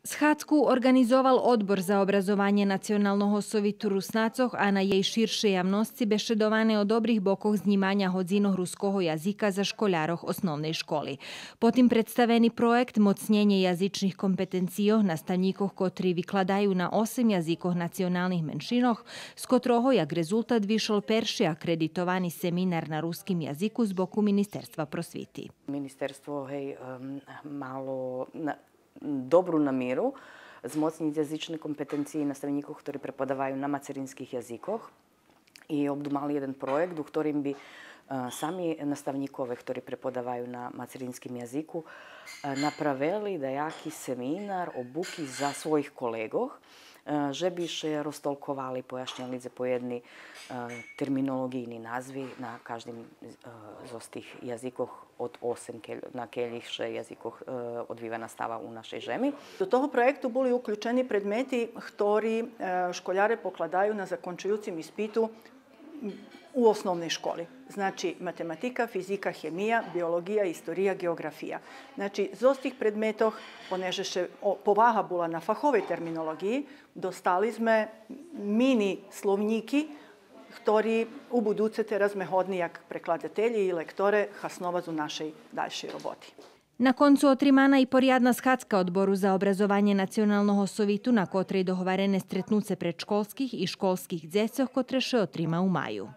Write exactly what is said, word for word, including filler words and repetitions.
Схадзку орґанизовал Одбор за образованє Националного совиту Руснацох, а на єй ширшей явносци бешедоване о добрих бокох знїманя годзинох руского язика за школярох основней школи. Потим представени проєкт Моцнєнє язичних компетенцийох наставнїкох котри викладаю на осем язикох националних меншинох, з котрого як резултат вишол перши акредитовани семинар на руским язику з боку Министерства просвити. Ministerstvo, hej, em, malo na, добру намиру змоцнїц язични компетенциї наставнїкох хтори преподаваю на мацеринских язикох. И обдумали єден проєкт у хторим би, е, сами наставнїкове хтори преподаваю на мацеринским язику, е, направели даяки семинар, обуки за своїх колеґох, е, же би ше розтолковали, пояшнєли за поєдни, е, терминолоґийни назви на каждим, е, зоз тих язикох од осем кель-, на келїх ше язикох, е, одвива настава у нашей жеми. До того проєкту були уключени предмети хтори, е, школяре покладаю на закончуюцим испиту у основней школи. Значи, математика, физика, хемия, биолоґия, история, ґеоґрафия. Значи, зоз тих предметох, понеже ше, о, повага була на фаховей терминолоґиї, достали зме мини словнїки, хтори у будуце тераз зме годни як прекладателї и лекторе хасновац у нашей дальшей роботи. На концу отримана и порядна схадзка Одбору за образованє Националного совиту, на котрей догварене стретнуце предшколских и школских дзецох, котре ше отрима у маю.